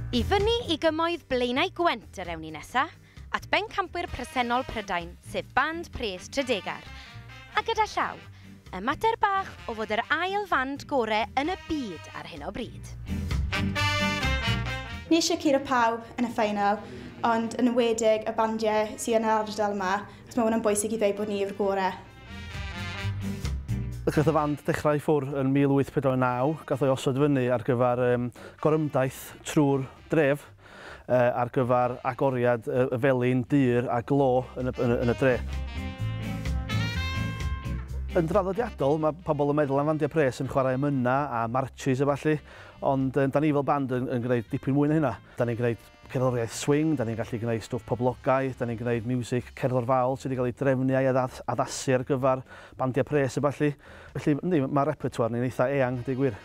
I fyny i gymoedd Blaenau Gwent yr ewn ni nesa, at bencampwyr presennol Prydain, sef Band Pres Tredegar. A gyda llaw, y mater bach o fod yr ail fand gore yn y byd ar hyn o bryd. Ni eisiau curo pawb yn y ffeinal, ond yn enwedig y bandiau sydd yn yr ardal yma, achos mae hwn yn bwysig i ddweud bod ni yw'r gorau. Gath y fand dechrau i ffwrdd yn 1849, gath o'i osod fyny ar gyfer gorymdaith trwy'r dref ar gyfer agoriad y felin dur a glo yn y dre. Yn draddodiadol, mae pobl yn meddwl am fandiau pres yn chwarae emynau a marches a ballu, ond da ni fel band yn gwneud dipyn mwy na hynna. Da ni'n gwneud cerddoriaeth swing, da ni'n gallu gwneud stwff poblogaidd, da ni'n gwneud music cerddorfaol sydd wedi cael ei drefnu a'i addasu ar gyfer bandiau pres a ballu. Felly, yndi, mae'r repertoire ni'n eitha eang, deud gwir.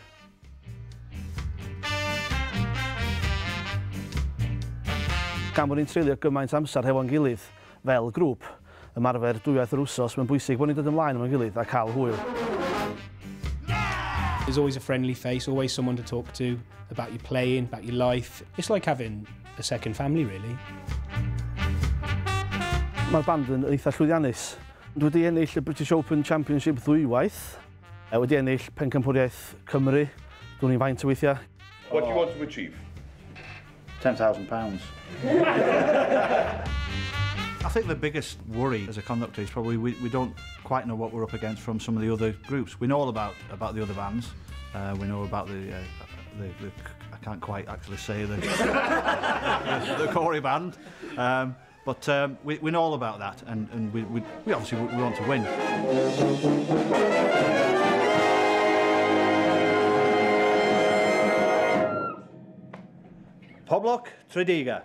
Gan bod ni'n treulio gymaint amser hefo'n gilydd fel grŵp, ymarfer dwywaith yr wsos, mae'n bwysig bod ni'n dod ymlaen efo'n gilydd a cael hwyl. There's always a friendly face, always someone to talk to about your playing, about your life. It's like having a second family, really. Mae'r band yn eitha llwyddiannus. Dwi wedi ennill y British Open Championship ddwywaith. Wedi ennill Pencampwriaeth Cymru, dwi'n i'n faint o weithiau. What do you want to achieve? £10,000. I think the biggest worry as a conductor is probably we don't quite know what we're up against from some of the other groups. We know all about the other bands. We know about the I can't quite actually say the the Corey band, but we know all about that, and we obviously we want to win. Poblok Tredegar.